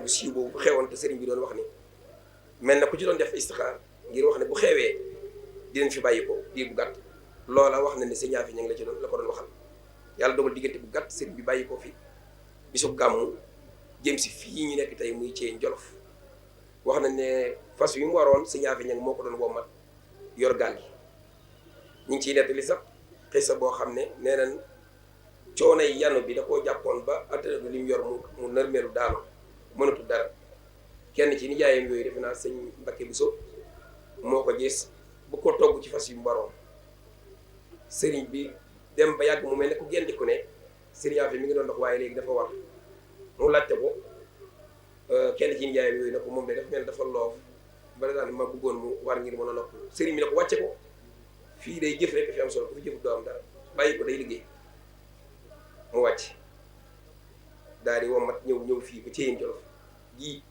bu siiw boobu bu xewoon te sëriñ bi doon wax ni mel na ku ci doon def istixaar ngir wax ne bu xewee dinañ fi bàyyi ko diir bu gàtt loola wax na ne sëñ Yaafi Ñang la ci doon la ko doon waxal yàlla dogal diggante bu gàtt sëriñ bi bàyyi ko fi bisu gàmmu jëm si fii ñu nekk tey muy Thièyène Jolof wax na ne fas wi mu waroon sëñ Yaafi Ñang moo ko doon wommat yor gaal gi ñu ngi ciy nettali sax xisa boo xam ne nee nañ coonay yanu bi da koo jàppoon ba attana li mu yor mu nërmeelu daanu mënatul dara kenn ci nijaayam yooyu defe naa sëñ Mbakke Buso moo ko gis bu ko togg ci fas yu mu waroon sëriñ bi dem ba yàgg mu mel ne ku génn ku ne sëriñ Yaafi mi ngi doon dox waaye léegi dafa war mu laajte ko kenn ci nijaayam yooyu ne ko moom de dafa mel ne dafa loof ba daal ma bëggoon mu war ngir mën a nopp sëriñ bi ne ko wàcce ko fii day jëf rek fi am solo ku fi jëf doo am dara bàyyi ko day liggéey mu wàcc daal di womat ñëw fii ba Thièyène Jolof gii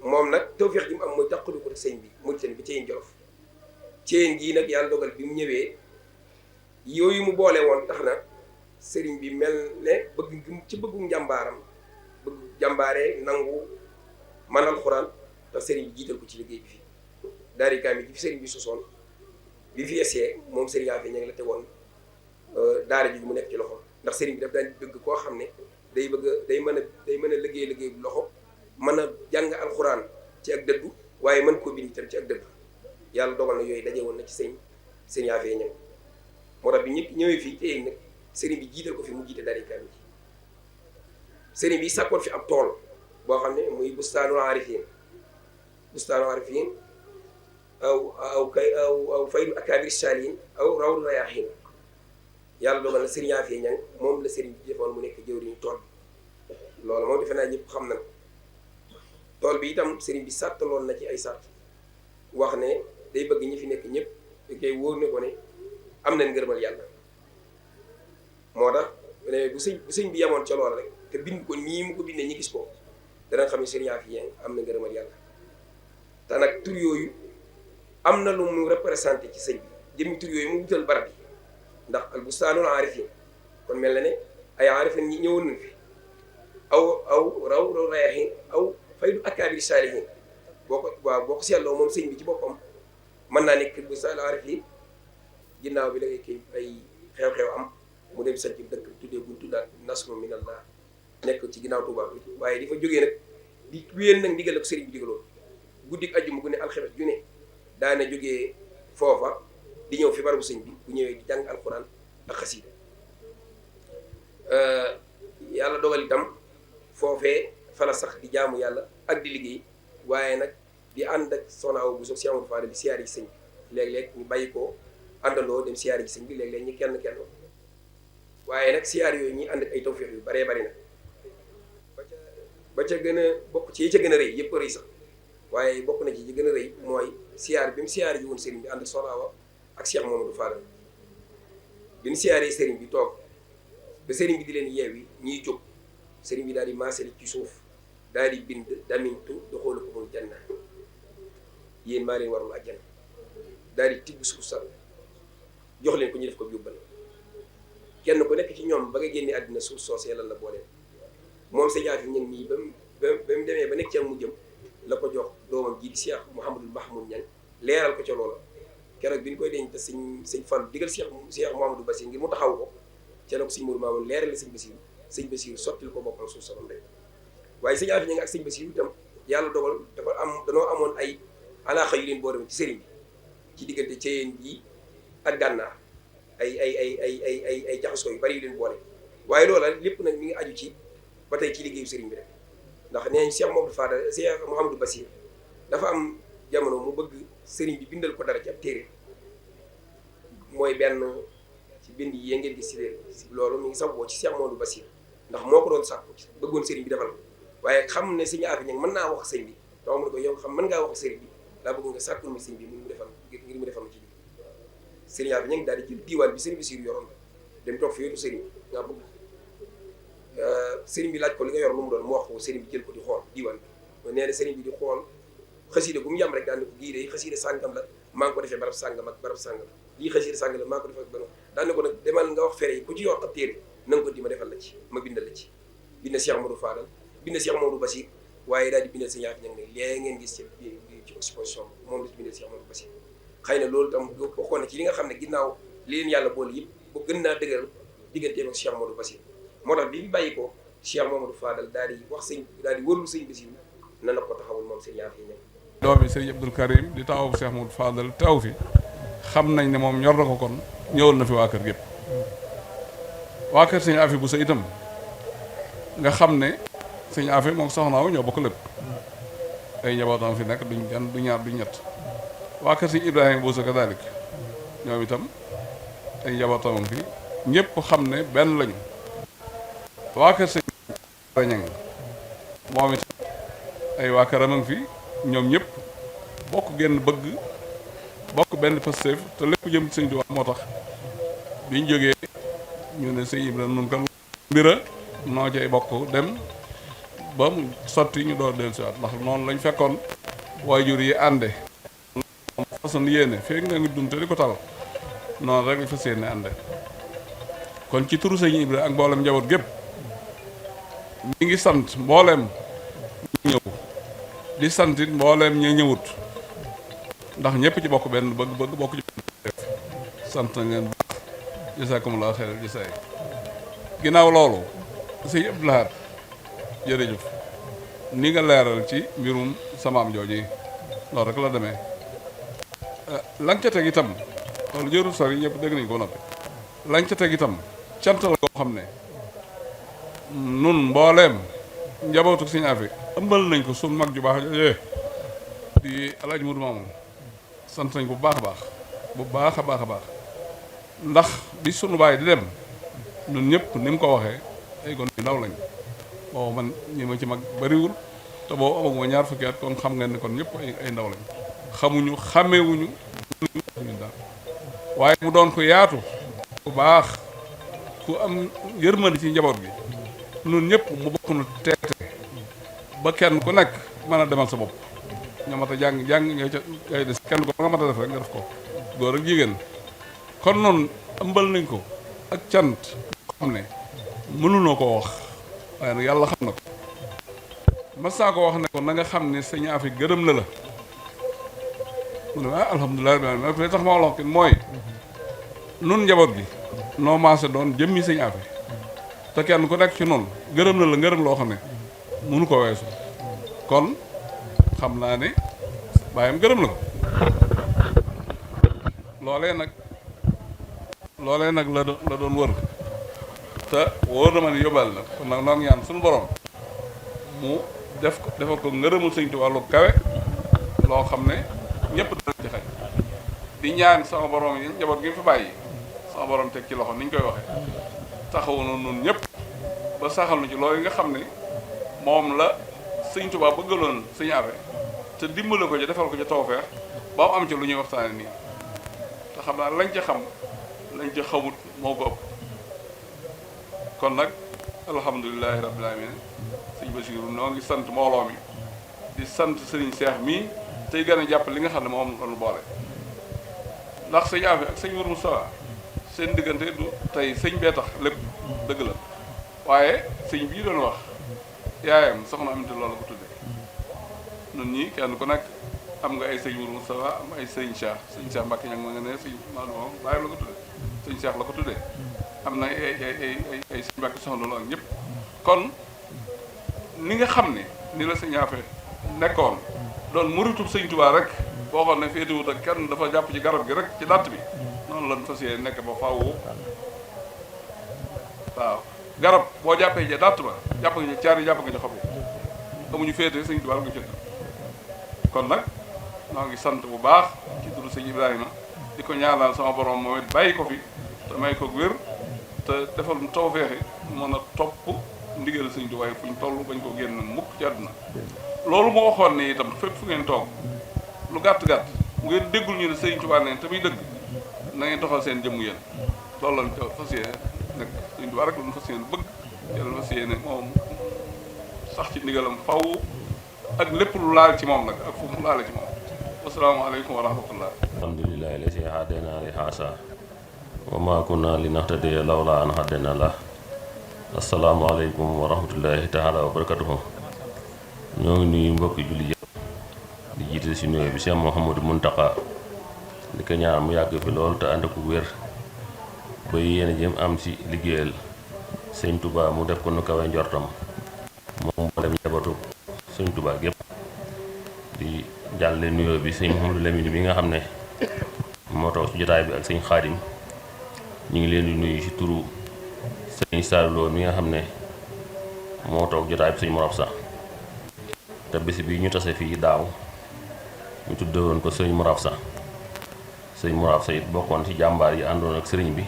moom nag tawfeex ji mu am mooy taqalu ko sëñ bi mu seen bi Thièyène Jolof Thièyène gii nag yàlla dogal bi mu ñëwee yooyu mu boole woon tax na sëriñ bi mel ne bëgg ci bëggu njàmbaaram bëgg jàmbaaree nangu man alxuraan tax sëriñ bi jiital ko ci liggéey bi fii daari kaamil bi fi sëriñ bi sosoon bi fi essayé moom sëriñ Yaafi Ñang la tegoon daara ji mu nekk ci loxo ndax sëriñ bi daf daan bëgg koo xam ne day mën a liggéey bu loxo mën a jàng alxuraan ci ak dëddu waaye mën koo bind itam ci ak dëddu yàlla dogal na yooyu daje woon na ci sëñ Yaafi Ñang moo tax bi ñëpp ñëwee fii tey nag sëriñ bi jiital ko fi mu jiite daara kaamil ji sëriñ bi sàkkoon fi ab tool boo xam ne muy bustaanul aarifiin aw faydu akaabiri saalihiin aw rawdu rayaahiin yàlla dogal na sëriñ Yaafi Ñang moom la sëriñ bi defoon mu nekk jëwriñu tool bi loolu moom defe naa ñëpp xam na tool bi itam sëriñ bi sàttaloon na ci ay sàtt wax ne day bëgg ñi fi nekk ñëpp da koy wóor ne ko ne am na ngërëmal yàlla moo tax bu sëñ bi yemoon ca lool rek te bind ko nii mu ko bindee ñi gis ko dana xam ne sëriñ Yaafi Ñang am na ngërëmal yàlla te nag tur yooyu am na lu mu représenté ci sëñ bi jëmmi tur yooyu mu wutal barab yi ndax al bustaanul aarifiin kon mel na ne ay aarifin ñi ñëwoon nañ fi aw raw rayaahiin aw faydu akaabiri saalihiin boo ko seetloo moom sëñ bi ci boppam mën naa nekk bustaanul aarifiin ginnaaw bi la kii ay xew-xew am mu dem sañ ci dëkk tuddee bu ñu tuddaat nasrun minallah nekk ci ginnaaw Tuubaa bi waaye di fa jógee nag di wéyal nag ndigal ko sëriñ bi digaloon guddik ajjuma gu ne alxames ju ne daana jógee foofa di ñëw fi barabu sëñ bi bu ñëwee di jàng alxuraan ak xasiida yàlla dogal itam foofee fala sax di jaamu yàlla ak di liggéey waaye nag di ànd ak Soxna Awa Bousso Cheikh Amadou Fadel di siyaare ci sëñ bi léeg-léeg ñu bàyyi ko àndandoo dem siyaare ci sëñ bi léeg-léeg ñu kenn waaye nag siyaar yooyu ñuy ànd ak ay tawfeex yu baree bari na ba ca gën a bokk ci yi ca gën a rëy yëpp rëy sax waaye bokk na ci yi gën a rëy mooy siyaar bi mu siyaare ji woon sëriñ bi ànd ak Soxna Awa ak Cheikh Mamadou Fadel bi ñu siyaaree sëriñ bi toog ba sëriñ bi di leen yeewi ñuy jóg sëriñ bi daal di maasali ci suuf daal di bind damintu duxuulakumul janna yéen maa leen warul àjjana daal di tibb suuf sax jox leen ko ñu def ko yóbbal kenn ku nekk ci ñoom ba nga génne àddina suuf soosee lan la booleel moom sëñ Yaafi Ñang nii ba mu demee ba nekk ci am mu jëm la ko jox doomam ji di Cheikh Mouhamadul Mahmoud Ñang leeral ko ca loola keroog bi ñu koy denc te sëñ Fallu digal Cheikh Mouhamadou Bassir ngir mu taxaw ko ca la ko sëñ Mourou Mamoun leerale sëñ Bassir sottil ko boppam suuf sa rek waaye sëñ Yaafi Ñang ak sëñ Bassir itam yàlla dogal danoo amoon ay alaaxa yu leen boole ci sëriñ bi ci diggante Thièyène ji ak Gànnaar ay jaxasoo yu bari yu leen boole waaye loola lépp nag mi ngi aju ci ba tey ci liggéeyu sëriñ bi rek ndax nee nañ Cheikh Mouhamadou Fadal Cheikh Mouhamadou Bassir dafa am jamono mu bëgg sëriñ bi bindal ko dara ci ab téere mooy benn ci bind yi ngeen gis si loolu mi ngi saboo ci Cheikh Mouhamadou Bassir ndax moo ko doon sàkku bëggoon sëriñ bi defal ko waaye xam ne sëñ Yaafi Ñang mën naa wax sëñ bi te mu ne ko yow xam mën ngaa wax sëriñ bi daa bëgg nga sàkkul mi sëñ bi ngir mu defal ma ci liggéey sëriñ Yaafi Ñang daal di jël diiwaan bi sëriñ Bassir yoroon dem toog fi wetu sëriñ nga bëgg sëriñ bi laaj ko li nga yor lu mu doon mu wax ko sëriñ bi jël ko di xool diiwaan bi nee na sëriñ bi di xool xasiida gu mu yam rek daan ne ko gii de xasiida sàngam la maa ngi ko defee barab sàngam ak barab sàngam lii xasiida sàngam la maa ko defee ak barab daan ne ko nag demal nga wax fere yi ku ci yor ab téere na nga ko di ma defal la ci ma bindal la ci bind Cheikh Amadou Fadal bind Cheikh Mamadou Bassir waaye daal di bindal sëñ Afi Ñang ne léegi ngeen gis ci exposition bi moom la ci bindal Cheikh Modou Bassir xëy na loolu tam bokkoon na ci li nga xam ne ginnaaw li leen yàlla boole yëpp ba gën naa dëgëral digganteem ak Cheikh Modou Bassir moo tax bi bàyyi ko Cheikh Mamadou Fadal daal di wax sëñ daal di wërlu sëñ Bassir na ko taxawul moom sëñ Afi Ñang doomi sëñ Abdou Karim di taxawu Cheikh Mamadou Fadal taw fi xam nañ ne moom ñor na ko kon ñëwal na fi waa kër gépp waa kër sëñ Afi bu sa itam nga xam ne sëñ Afi moom soxnaaw ñoo bokk lépp ay njabootam fi nekk duñ gan du ñaar du ñett waa kër sëñ Ibrahima Bousso kadalik ñoom itam ay njabootam fi ñëpp xam ne benn lañu waa kër sëñ Ñang moom itam ay waa këram a ngi fi ñoom ñëpp bokk genn bëgg bokk benn Pastef te lépp jëm ci sëñ Tuubaa moo tax biñ jógee ñu ne sëñ Ibrahima nun kan mbira noo cay bokk dem ba mu sotti ñu door dellu siwaat ndax noonu lañ fekkoon waajur yi ànde façon yéene fekk nga ngi dund te di ko tal noonu rek la fas yéene ànde kon ci turu sëñ Ibra ak mboolem njaboot gépp ñi ngi sant mbooleem ñu ñëw di sant it mbooleem ñu ñëwut ndax ñëpp ci bokk benn bëgg bokk ci benn def sant na ngeen baax jasaakumullahu xayral jasaay ginnaaw loolu sëñ Abdou Lahad jërëjëf ni nga leeral ci mbirum samaam jooji loolu rek la demee lañ ca teg itam loolu jërul sori ñëpp dégg nañ ko noppi lañ ca teg itam cant la goo xam ne nun mbooleem njabootu sëñ Afi ëmbal nañ ko suñ mag ju baax jooje di Alaaji Mudu Maamun sant nañ ko bu baax a baax bu baax a baax a baax ndax bi sunu baay di dem ñun ñëpp ni mu ko waxee ay gon yu ndaw lañ boobu man ñi ma ci mag bariwul te boobu amaguma ñaar fukki at kon xam ngeen ne kon ñëpp ay ndaw lañ xamuñu xàmmewuñu ñu daal waaye mu doon ko yaatu bu baax ku am yërmande ci njaboot gi ñun ñëpp mu bokk nu teete ba kenn ku nekk mën a demal sa bopp ñoo mat a jàng ñoo ca ngay des kenn ko nga mat a def rek nga def ko góor ak jigéen kon noonu ëmbal nañ ko ak cant xam ne mënunoo koo wax waaye nag yàlla xam na ko mas naa ko wax ne ko na nga xam ne sëñ Afi gërëm na la mu ne alhamdulilah rabbil alamin li tax ma wax mooy nun njaboot gi noo maase doon jëmmi sëñ Afi te kenn ku nekk ci noonu gërëm na la ngërëm loo xam ne mënu ko weesu kon xam naa ne bàyyam gërëm la ko loolee nag la doon wër te wóor na ma ne yóbbaale na kon nag noonu ñaan suñu borom mu defal ko ngërëmul sëñ Tuubaa lu kawe loo xam ne ñëpp dana ci xaj di ñaan sama borom yi njaboot gi fi bàyyi sama borom teg ci loxo ni ñu koy waxee taxawu na nun ñëpp ba saxal nu ci loolu yi nga xam ne moom la sëñ Tuubaa bëggaloon sëñ Afi te dimbale ko ci defal ko ci tawfeex ba mu am ci lu ñuy waxtaane nii te xam naa lañ ca xam lañ ca xamut moo ko ëpp kon nag alhamdulilahi rabbil alamin sëñ Basiiru noo ngi sant mbooloo mi di sant sëriñ Seex mii tey gën a jàpp li nga xam ne moom la ñu boole ndax sëñ Afi ak sëñ Mourou Moustapha seen diggante du tey sëñ bee tax lépp dëgg la waaye sëñ bii doon wax yaayam soxna Aminta loolu ko tudde nun ñii kenn ku nekk am nga ay sëñ Mourou Moustapha am ay sëñ Cheikh Mbacke ña ma nga ne sëñ Maodo moom bàyyi la ko tudde sëñ Cheikh la ko tuddee am na ay sëñ Mbacke soxna loolu ak ñëpp kon ni nga xam ne ni la sëñ Afi nekkoon doon muritub sëñ Tuubaa rek boo xam ne féetewut ak kenn dafa jàpp ci garab gi rek ci dàtt bi noonu lan fas yéene nekk ba faaw waaw garab boo jàppee ci dàtt ba jàpp nga ci caar yi jàpp nga ci xob yi amuñu féete sëñ Tuubaa nga jël kon nag noo ngi sant bu baax ci turu sëñ Ibrahima di ko ñaanal sama borom moom it bàyyi ko fi te may ko wér te defal mu tawfeexi mën a topp ndigal sëñ Tuubaa fu ñu toll bañ ko génn mukk ci àdduna loolu moo waxoon ne itam fépp fu ngeen toog lu gàtt-gàtt mu ngeen déggul ñu ne sëñ Tuubaa neen te muy dëgg na ngeen doxal seen jëmm yéen loolu lañ ko fas yéene nag sëñ Tuubaa rek lañ fas yéene bëgg yàlla fas yéene moom sax ci ndigalam faw ak lépp lu laal ci moom nag ak fu mu laale ci moom asalaamaaleykum wa rahmatullah alhamdulillahi lazi hadana li haasa wa ma kunna linahtadiya lawla an hadana la asalaamaaleykum wa rahmatullahi taala wa barakatuhu ñoo ngi nuyu mbokki julli yëpp di jiite si nuyoo bi Cheikh Mouhamadou Mountakha di ko ñaan mu yàgg fi lool te ànd ak wér ba yéen a jëm am ci liggéeyal sëñ Touba mu def ko nu kawe njortam moom mboolem njabootu sëñ Touba gépp di jàlle nuyoo bi sëñ Mouhamadou Lamine bi nga xam ne moo toog ci jotaay bi ak sëñ Xaadim ñu ngi leen di nuyu ci turu sëñ Saaluloo mi nga xam ne moo toog jotaay bi sëñ Morab sax te bés bi ñu tase fii daaw ñu tudde woon ko sëñ Morab sax sëñ Morab sax it bokkoon ci jàmbaar yi àndoon ak sëriñ bi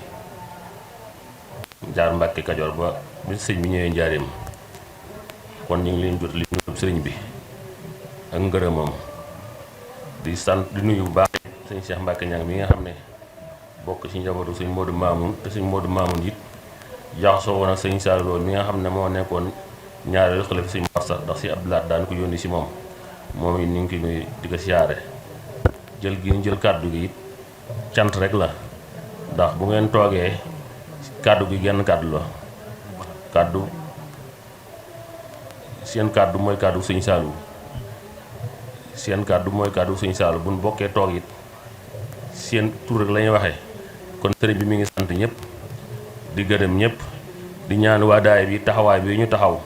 jaar Mbàkke Kajoor ba bi sëñ bi ñëwee njaareem kon ñu ngi leen jot li ñu sëriñ bi ak ngërëmam di sant di nuyu bu baax sëñ Cheikh Mbacke Niang mi nga xam ne bokk ci njabootu sëñ Modou Mamoun te sëñ Modou Mamoun it jaxasoo woon ak sëñ Saaluloo mi nga xam ne moo nekkoon ñaareelu xalifa sëñ Morab sax ndax si Abdoulaye daan ko yónni si moom it ñu ngi koy nuyu di ko siyaare jël gi ñu jël kàddu gi it cant rek la ndax bu ngeen toogee kàddu gi genn kàddu la kàddu seen kàddu mooy kàddu sëñ Saalum seen kàddu mooy kàddu sëñ Saalum bu ñu bokkee toog it seen tur rek la ñuy waxee kon sëriñ bi mi ngi sant ñëpp di gërëm ñëpp di ñaan waa daay bi taxawaay bi ñu taxaw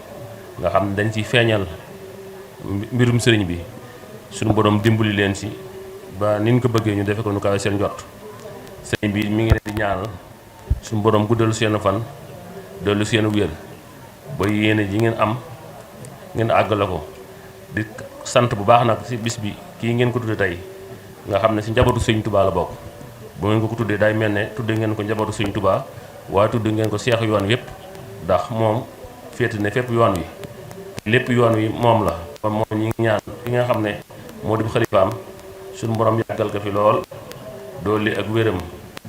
nga xam ne dañ ciy feeñal mbirum sëriñ bi suñu borom dimbali leen si ba niñ ko bëggee ñu defe ko nu kawe seen jot sëriñ bi mi ngi leen di ñaanal suñu borom guddal seen fan dollu seen wér ba yéene ji ngeen am ngeen àggale ko di sant bu baax nag si bis bi kii ngeen ko tudde tey nga xam ne si njabootu sëñ Touba la bokk bu ngeen ko tuddee day mel ne tudde ngeen ko njabootu sëñ Touba waaye tudde ngeen ko seex yoon yépp ndax moom féete ne fépp yoon wi lépp yoon wi moom la kon moom ñi ngi ñaan ki nga xam ne moo di xalifaam suñu borom yàggal ko fi lool dolli ak wéram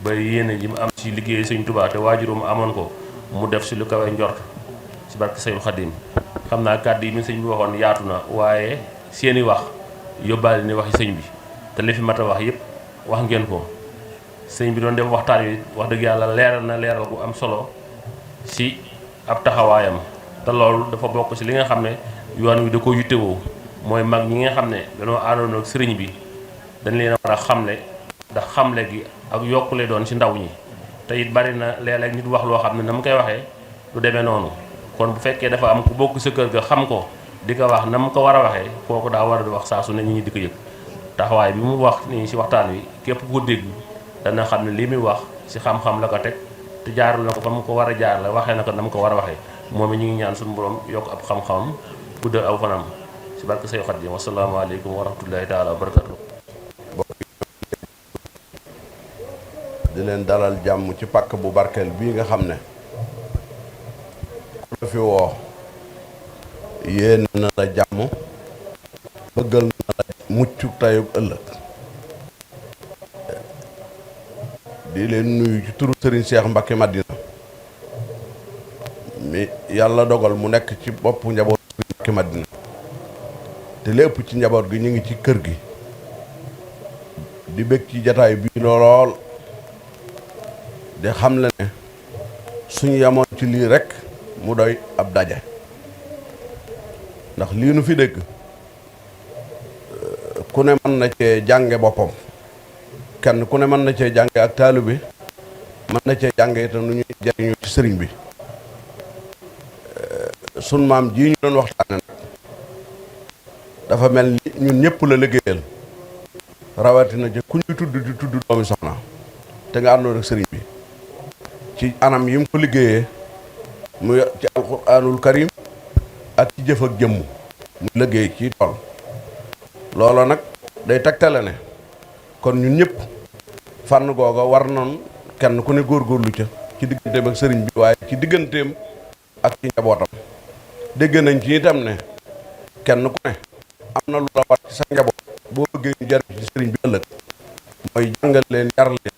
ba yéene ji mu am ci liggéey sëñ Touba te waajurum amoon ko mu def si lu kawe njort si barke Seydou Khadim xam naa kàddu yi mi sëñ bi waxoon yaatu na waaye seeni wax yóbbaale ni waxi sëñ bi te li fi mat a wax yëpp wax ngeen ko sëñ bi doon def waxtaan wi wax dëgg yàlla leeral na leeral bu am solo si ab taxawaayam te loolu dafa bokk si li nga xam ne yoon wi da ko yittewoo mooy mag ñi nga xam ne dañoo àndoon ak sëriñ bi dañ leen a war a xamle ndax xamle gi ak yokkule doon si ndaw ñi te it bari na léeg-léeg nit wax loo xam ne na mu koy waxee du demee noonu kon bu fekkee dafa am ku bokk sa kër ga xam ko di ko wax na mu ko war a waxee kooku daa war a di wax saa su ne ñi di ko yëg taxawaay bi mu wax nii si waxtaan wi képp ko dégg dana xam ne li muy wax si xam-xam la ko teg te jaarul na ko fa mu ko war a jaar la waxee na ko na mu ko war a waxee moom it ñu ngi ñaan suñu borom yokk ab xam-xamam guddal aw fanam si barke say xat ji wasalaamaaleykum wa rahmatullahi taala wa barakatu di leen dalal jàmm ci pàkk bu barkeel bii nga xam ne ku la fi woo yéen na la jàmm bëggal na la mucc tayub ëllëg di leen nuyu ci turu Serigne Cheikh Mbacke Madina mi yàlla dogal mu nekk ci boppu njaboot Serigne Mbacke Madina te lépp ci njaboot gi ñu ngi ci kër gi di bëgg ci jataay bi lool di xam la ne suñu yamoon ci lii rekk mu doy ab daje ndax lii nu fi dégg ku ne mën na cee jànge boppam kenn ku ne mën na cee jànge ak taalibe mën na cee jànge itam nu ñuy jariñu ci sëriñ bi sun maam jii ñu doon waxtaane nag dafa mel ni ñun ñëpp la liggéeyal rawatina ci ku ñuy tudd di tudd doomi soxna te nga àndoon ak sëriñ bi ci anam yi mu ko liggéeyee muy ci alxuraanul karim ak ci jëf ak jëmm mu liggéey ci tool loolu nag day tegtale ne kon ñun ñëpp fànn googa war nañ kenn ku ne góorgóorlu ca ci digganteem ak sëriñ bi waaye ci digganteem ak ci njabootam dégg nañ ci itam ne kenn ku ne am na lu la war ci sa njaboot boo bëggee ñu jariñ ci sëriñ bi ëllëg mooy jàngal leen yar leen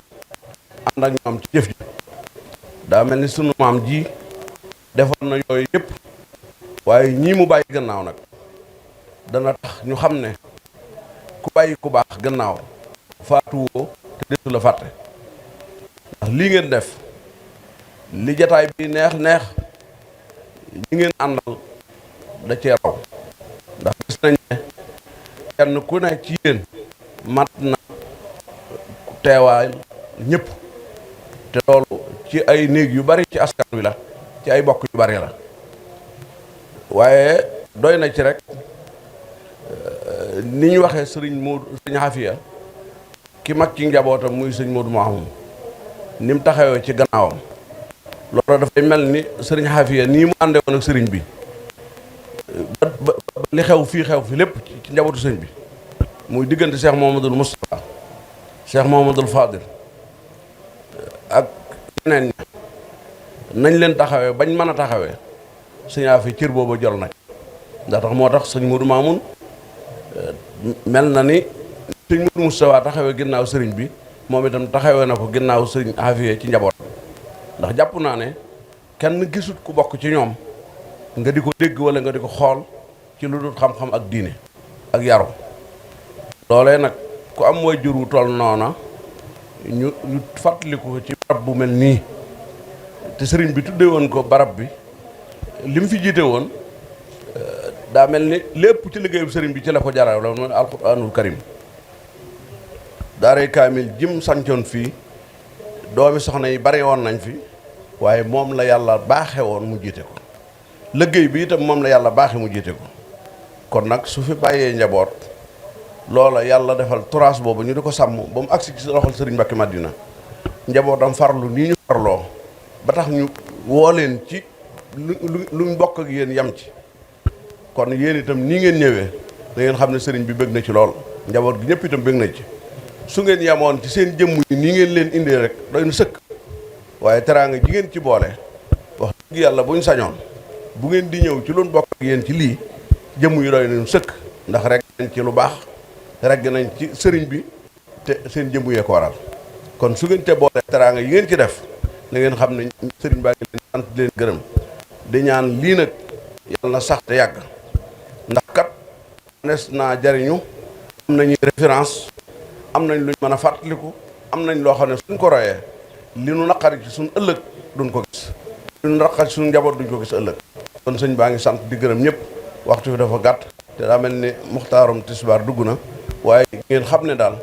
ànd ak ñoom ci jëf ji daa mel ni sunu maam ji defoon na yooyu yëpp waaye ñii mu bàyyi gannaaw nag dana tax ñu xam ne ku bàyyi ku baax gannaaw faatuwoo te desu la fàtte ndax lii ngeen def li jataay bi neex neex ñi ngeen àndal da cee raw ndax gis nañ ne kenn ku ne ci yéen mat na teewaay ñëpp te loolu ci ay néeg yu bari ci askan wi la ci ay bokk yu bari la waaye doy na ci rek ni ñu waxee sëriñ Xafiya ki mag ci njabootam muy sëñ Modou Mamoun ni mu taxawee ci gannaawam loolu dafay mel ni sëriñ Xafiya nii mu àndee woon ak sëriñ bi ba li xew fi lépp ci njabootu sëñ bi muy diggante Cheikh Mouhamadoul Moustapha Cheikh Mouhamadoul Fadil ak yeneen ña nañ leen taxawee bañ mën a taxawee sëñ Xafiya cër booba jol nag ndax tax moo tax sëñ Modou Mamoun mel na ni sëñ Modou Moustapha taxawee ginnaaw sëriñ bi moom itam taxawee na ko ginnaaw sëriñ Xafiya ci njaboot ndax jàpp naa ne kenn gisut ku bokk ci ñoom nga di ko dégg wala nga di ko xool ci lu dul xam-xam ak diine ak yaru loolee nag ku am way jur wu toll noona ñu fàttaliku ko ci barab bu mel nii te sëriñ bi tuddee woon ko barab bi li mu fi jiite woon daa mel ni lépp ci liggéeyu sëriñ bi ci la ko jaral loolu mooy alquranul karim daaray kaamil jim sancoon fii doomi soxna yi bari woon nañ fi waaye moom la yàlla baaxe woon mu jiite ko liggéey bi itam moom la yàlla baaxe mu jiite ko kon nag su fi bàyyee njaboot loola yàlla defal turaas boobu ñu di ko sàmm ba mu agsi ci loxol sëriñ Mbàkke Madina njabootam farlu nii ñu farloo ba tax ñu woo leen ci lu bokk ak yéen yam ci kon yéen itam nii ngeen ñëwee da ngeen xam ne sëriñ bi bëgg na ci lool njaboot gi ñëpp itam bëgg na ci su ngeen yamoon ci seen jëmm yi nii ngeen leen indee rek doy na sëkk waaye teraanga ji ngeen ci boole wax dëgg yàlla buñ sañoon bu ngeen di ñëw ci loolu bokk ak yéen ci lii jëmm yi doy nañu sëkk ndax rek nañ ci lu baax rek nañ ci sëriñ bi te seen jëmm yee ko waral kon su ngeen te boole teraanga yi ngeen ci def na ngeen xam ne sëriñ baa ngi leen sant di leen gërëm di ñaan lii nag yàlla na sax te yàgg ndax kat nes naa jariñu am nañuy référence am nañ luñ mën a fàttaliku am nañ loo xam ne suñ ko royee li nu naqari ci suñ ëllëg duñ ko gis li nu naqari ci suñ njaboot duñ ko gis ëllëg kon sëñ baa ngi sant di gërëm ñëpp waxtu fi dafa gàtt te daa mel ni muxtaarum tisbaar dugg na waaye ngeen xam ne daal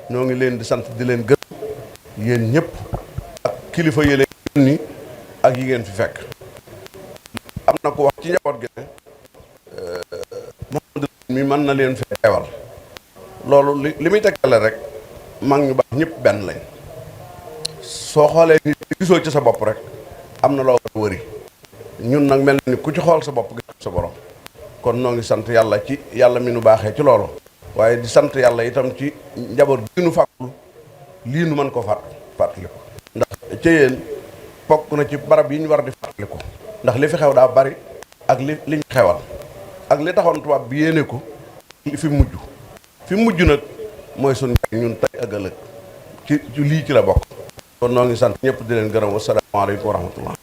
ñoo ngi leen di sant di leen gërëm yéen ñëpp ak kilifa yi leen ni ak yi ngeen fi fekk am na ko wax ci njaboot gi ne Mouhamadou mi mën na leen fi teewal loolu li muy tekkale rek mag ñu baax ñëpp benn lañ soo xoolee nit gisoo ci sa bopp rek am na loo war a wëri ñun nag mel na ni ku ci xool sa bopp gis sa borom kon noo ngi sant yàlla ci yàlla mi nu baaxee ci loolu waaye di sant yàlla itam ci njaboot gi nu fàggul lii nu mën ko fàttaliku ndax ci yéen bokk na ci barab yi ñu war di fàttaliku ndax li fi xew daa bari ak li ñu xewal ak li taxoon tubaab bi yéene ko fi mujj nag mooy suñu ñun tey ak ëllëg ci lii ci la bokk kon noo ngi sant ñëpp di leen gërëm wasalaamaaleykum wa rahmatullah